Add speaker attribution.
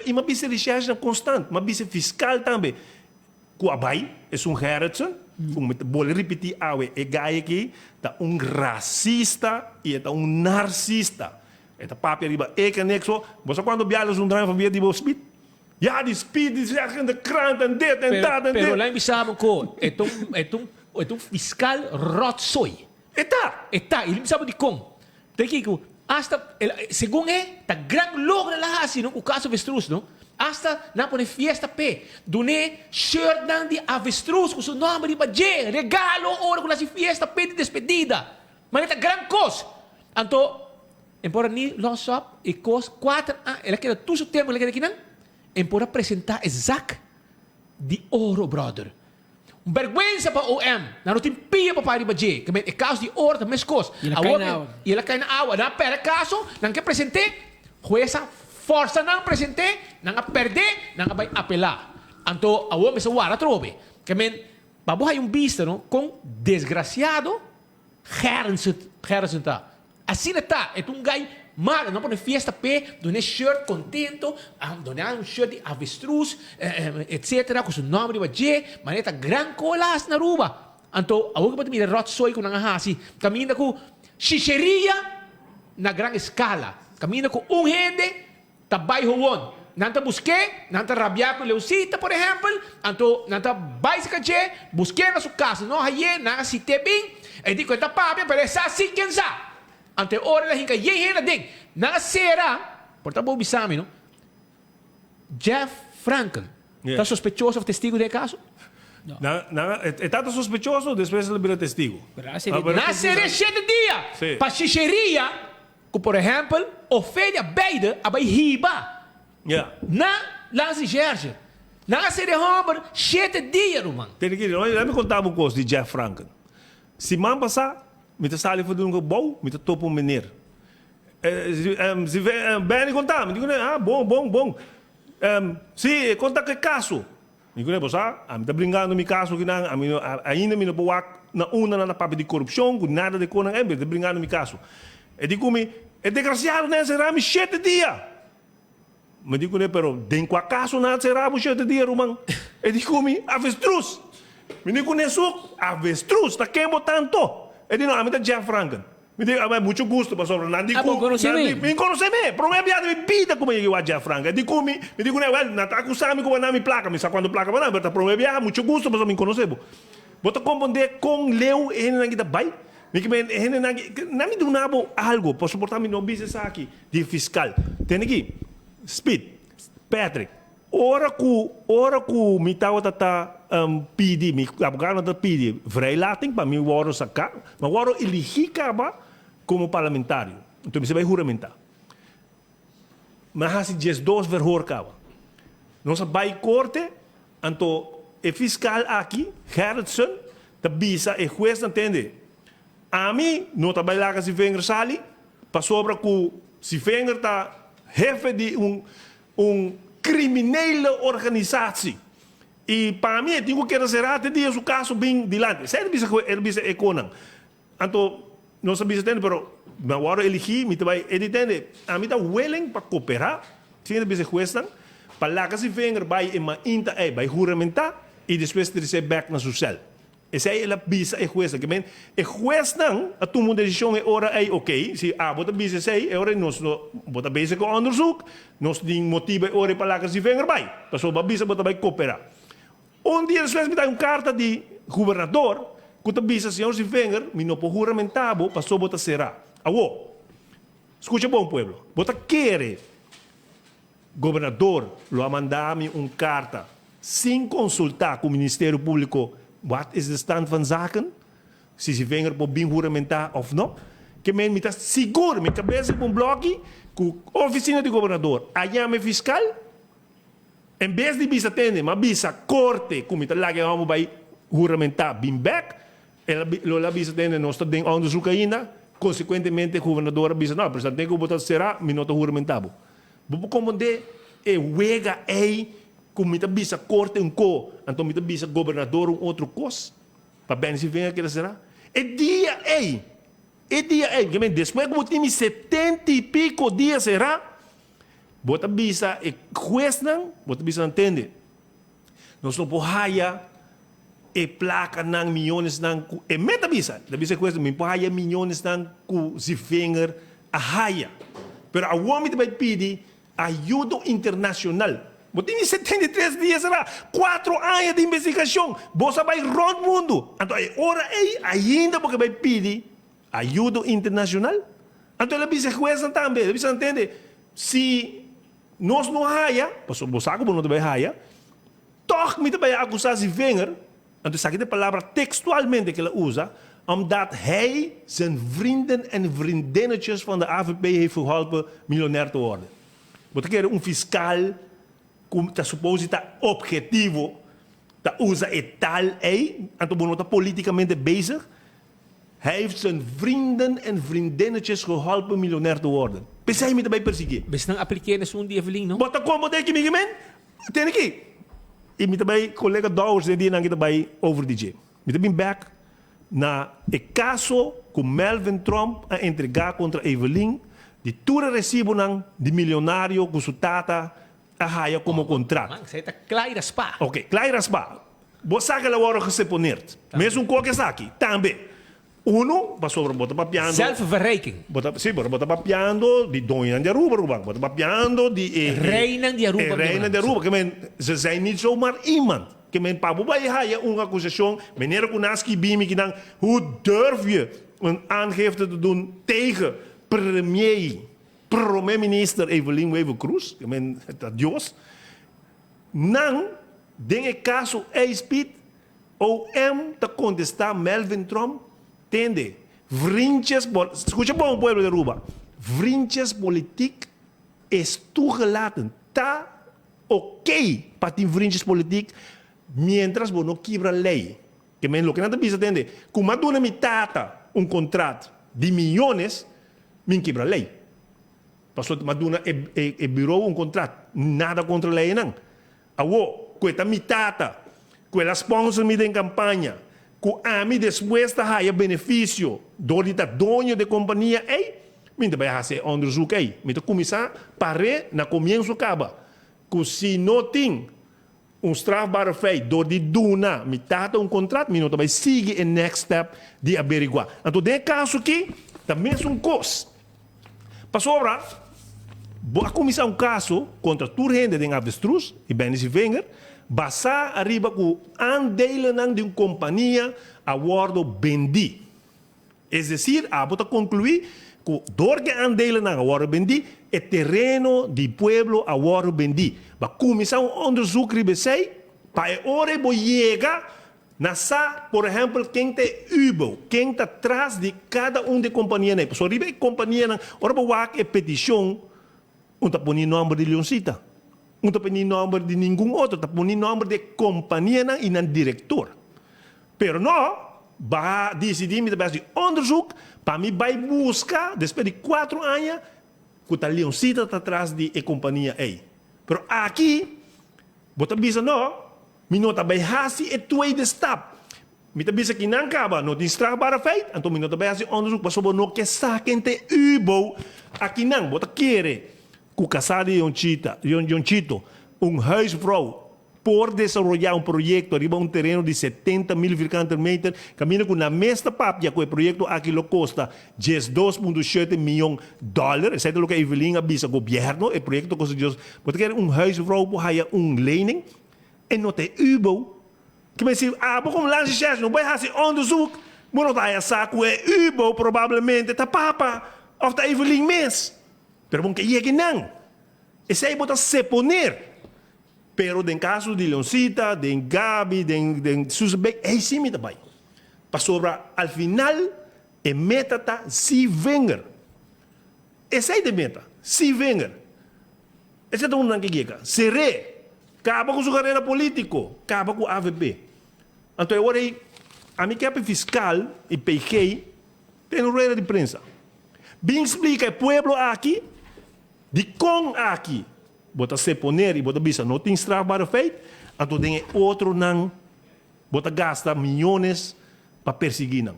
Speaker 1: I mi a bisa recherche constant, mi a bisa fiscal tambe ku a bai, esun Gerritsen, ku mi ta bolbe ripití awe, e guy aki ta un racista i e ta un narcista. E ta papia riba ik en ik so. Bo sa kuantu biaha esun draai van bia di bo speed? Ja, di speed, di zeg in de krant en dit en dat en dit.
Speaker 2: Pero laat mi bisa bo ku e ta un, e ta un, e ta un fiscal rotzooi.
Speaker 1: E ta!
Speaker 2: E ta, i mi sa bo dikon. Ta kiko, hasta el a, segun e, ta gran logro el a hasi no ku kaso avestruz no. Hasta nan a pone fiesta p'e, dun'é shirtnan di avestruz ku su nòmber riba dje, regalo ora ku nan hasi fiesta p'e di despedida. Manera ta gran kos. Anto, e por a ni lòs òp e kos kuater aña, el a keda tur su tempu el a keda akinan, e por a presentá e zak di oro, bròder. Un bèrgwensa pa OM. Nan no tin pia pa para riba dje. Ke men e kaso di oro ta meskos.
Speaker 3: I el a kai na awa.
Speaker 2: I el a kai na awa. Nan a pèrdè kaso, nan ke present'é, hues a fòrsa nan present'é, nan a pèrdè, nan a bai apelá. Anto awor mester wara atrobe. Ke men, pa bo haña un bista no kon desgrasiado Gerritsen ta. Asina ta, e ta un gai malo, nan pone fiesta p'e, dun'e shirt contento, dun'e un shirt di avestruz, etcetera, cu su nomber riba dje, manera ta gran colas na Aruba. Anto, awor cu bo ta mira e rotzooi cu nan a haci, caminda cu shisheria na gran escala, caminda cu un hende Ta bai howon. Nan ta busk'é, nan ta rabiá ku Leusita, por ehèmpel, anto nan ta bai serka dje, busk'é na su kas, no hay'é, nan a sit'é bin, e di ku e ta papia, pero e sa si ken sa. Anto e ora el a hinka yen hende aden. Nan a sera, por ta bo bisa mi no, Jeff Franken ta sospechoso òf testigu den e kaso?
Speaker 1: Nan e tabata sospechoso, despues el a bira testigu.
Speaker 2: Nan a ser'é shete dia pa shisheria. Ku por ehèmpel Ofelia beide a bai hiba na Lansi Jerje. Nan a sede hòmber shete dia, ruman.
Speaker 1: Tene ki, laat mi konta bo un kos di Jeff Franken. Siman pasá mi ta sali for di un gebou, mi ta topa un meneer. Si Benny konta mi, di ku ne, ah bon, bon, bon. Si, e konta ku e kaso. Mi ku bo sa, ami ta bringando mi kaso kinan, ami no, ainda mi no por wak na unda nan ta papia di korupshon ku nada di konan ei, mi ta bringando mi kaso. E di ku mi, e degrasiado nan a sera mi shete dia. Mi di kuné, pero den kua kaso nan a sera bo shete dia, ruman? E di ku mi, avestruz. Mi di kuné, suk, avestruz, ta ken bo tanto? E di, no, ami ta Jeff Franken. Mi di, Amai, mucho gusto, pasobra nan di
Speaker 3: Ah,
Speaker 1: ku,
Speaker 3: bo konosé
Speaker 1: nan di,
Speaker 3: mi?
Speaker 1: mi konosé mi, promé bia di mi bida ku mi yega wak Jeff Frank. E di ku mi, mi di kuné, wèl, nan ta akusá mi ku bo a na mi plaka, mi sa kuantu plaka bo a na, pero ta promé biaha, mucho gusto, pasobra mi konosé bo. Bo ta komprondé kon leu e hendenan aki ta bai? Mi ke men, e hendenan aki, nan mi duna bo algu, pasobra por ta mi no bisa esaki di e fiskal. Tende aki, Speed, Patrick, Ora ku ora ku mi tabata ta pidi, mi abogadonan ta pidi vrijlating pa mi wòrdu saká, mi a wòrdu eligí kaba komo parlamentario. Enton mi mester bai huramentá. Mi a hasi diesdos verhoor kaba. Nos a bai korte, anto e fiskal aki, Gerritsen, ta bisa e huesnan, tende, ami no ta bai laga Sivenger sali, pasobra ku Sivenger ta hefe di un Un criminele organisatie. Y pa mi e tin cu keda cera te dia su caso bin dilanti. Esey ta bisa cu el bisa e conan. Anto nos a bisa tende pero mi a wordo eligi mi ta bay e di tende ami ta willing pa coopera sin ta bisa e huesnan pa laga si vinger bay e mainta ey bay huramenta y despues trece bek na su cel. Esei el a bisa e huesnan. Ke men, e huesnan a tuma un desishon e ora ei, oke, si abo ta bisa esei, e ora ei nos no, bo ta bezig ku onderzoek, nos tin motibu e ora ei pa laga si vinger bai, pasobra bo a bisa bo ta bai koperá. Un dia despues mi ta haña un karta di gobernador ku ta bisa, Señor Sivinger, mi no por huramentá bo pasobra bo ta será. Awor, skucha bon pueblo, bo ta kere Gobernador lo a manda mi un karta sin konsultá ku Ministerio Públiko wat is de stand van zaken, si si Wenger por bin huramentá òf no. Ke men mi ta sigur, mi kabes riba un blòki, ku ofisina di gobernador a yama e fiskal, en bes di bisa tende, mi a bisa korte ku mi ta laga e hòmber bai huramentá bin bèk, El a lo el a bisa tende, nos ta den onderzoek ainda, konsekuentemente gobernador a bisa, no, pero tanten ku bo ta será, mi no ta huramentá bo. Bo por komprondé e wega ei ku mi ta bisa korte un ko, anto mi ta bisa gobernador un otro kos, pa Benny Sylvain a keda será? E dia ei, e dia ei, despues ku bo tin mi setenta i piko dia será, Bo ta bisa e huesnan, bo ta bisa nan tende, nos no por haya e plakanan, miyonesnan ku e mes ta bisa, e ta bisa e huesnan, mi por haya e miyonesnan ku Zievinger a haya. Pero awor mi ta bai pidi ayudo internacional. Bo tin di 73 dia será, cuatro aña di investigacion, bo sa bai rond mundo. Anto e ora ei ainda bo ke bai pidi ayudo internacional? Anto el a bisa e huesnan tambe, el a bisa nan tende, si nos no haya, pasobra bo sa ku bo no ta bai haya, tòg mi ta bai akusá Zievinger. Anto esaki ta e palabra tekstualmente ku el a usa, omdat hij zijn vrienden en vriendinnetjes van de avp heeft geholpen miljonair te worden. Bo ta kere un fiskal ku ta supos di ta ophetivo ta usa e taal ei, anto bo no ta politikamente bezig? Hij heeft zijn vrienden en vriendinnetjes geholpen miljonair te worden. P'esei mi ta bai persiguié.
Speaker 2: Besnan apliké esun di Evelyn, no?
Speaker 1: Bo ta komo den ki mi gemen? Tene ki. I mi ta bai kolega Dowers den dianan ki ta bai over di dje. Mi ta bin bek na e kaso ku Melvin Tromp a entregá kontra Evelyn di tur e resibonan di milionario ku su tata a haya komo kontrat.
Speaker 2: Man, esei ta kla i raspá.
Speaker 1: Oke, kla i raspá. Bo sa ku el a wòrdu geseponeerd. Mesun kos ku esaki. Tambe. Uno, pasobra bo ta papiando.
Speaker 2: Zelfverrijking.
Speaker 1: Bo ta, sí, bo ta papiando di doñonan di Aruba, ruman. Bo ta papiando di e.
Speaker 2: Reinan di Aruba.
Speaker 1: E reinan di Aruba. Ke men, ze zijn niet zomaar iemand. Ke men, pa bo bai haya un akusashon, manera ku nan a skibi mi kinan, hoe durf je een aangifte te doen tegen premier, prome minister Evelyn Wever-Croes? Ke men, ta Dios. Nan, den e kaso Ijspeed, OM ta contesta Melvin Tromp, Tende, vriendjes, scucha bon pueblo di Aruba, vriendjespolitiek is toegelaten, ta ok pa tin vriendjespolitiek mientras bo no kibra ley. Ke men loke nan ta bisa tende, cu m'a duna mi tata un contrat di miyones, mi kibra ley. Pasobra m'a duna e bureau un contrat, nada contra leynan. Awo, ku e ta mi tata, ku el a sponsor mi den kampaña, ku ami despues ta haya benefisio dor di ta doño di e kompania ei, mi ta bai hasi e onderzoek ei. Mi ta kuminsá par'é na komienso kaba, ku si no tin un strafbare feit dor di duna mi tata un kontrat, mi no ta bai sigui e next step di aberiguá. Anto den e kaso aki ta mesun kos. Pasobra bo a kuminsá un kaso kontra tur hende den Avestruz i Benny Sivinger basá ariba ku aandelennan di un kompania a wòrdu bendí. Es desir, abo ta konkluí ku dor ku e aandelennan a wòrdu bendí, e tereno di pueblo a wòrdu bendí. Bo a kuminsá un onderzoek riba esei pa e ora ei bo yega Na sa, por ehèmpel, ken ta e ubo, ken ta tras di kada un di e kompanianan ei. Pasobra riba e kompanianan, ora bo wak e petishon, un ta pone nòmber di Leoncita, un ta pone nòmber di ningun otro, ta pone nòmber di e kompanianan i nan direktor. Pero no, ba disidí mi ta bai hasi onderzoek pa mi bai buska, despues di kuatro aña, ku ta Leoncita ta tras di e kompania ei. Pero aki, bo ta bisa no, Mi no ta bai hasi e tweede stap. Mi ta bisa ki nan kaba no tin strafbare feit, anto mi no ta bai hasi onderzoek pasobra bo no ke sa ken ta e ubo akinan. Bo ta kere ku kasá di Yonchita, Yonchito, un huisvrouw por desaroyá un proyekto riba un tereno di 70,000 vierkante meter kaminda ku nan mes ta papia ku e proyekto aki lo kosta 12.7 miyon dòler. Esei ta loke Evelyn a bisa gobièrnu, e proyekto ta kosta dies. Bo ta kere un huisvrouw por haya un lening? E no ta e ubo. Ke men si abo komo landsrecherche no bai hasi onderzoek, bo no ta haya sa ku e ubo probablemente ta papa of ta Evelyn mes. Pero bo no ke yega einan. Esei bo ta seponer. Pero den kaso di Leoncita, den Gaby, den den Susan Beck, ei si mi ta bai. Pasobra al final e meta ta Zievinger. Esei ta e meta, Zievinger. Esei ta un nan ke yega. Seré! Kaba ku su karera polítiko. Kaba ku avp. Anto e ora ei, ami ke pa e fiskal i PG tene un rueda di prensa. Bin splika e pueblo aki dikon aki bo ta seponer i bo ta bisa no tin strafbare feit, anto den e otronan bo ta gasta miyones pa persiguí nan.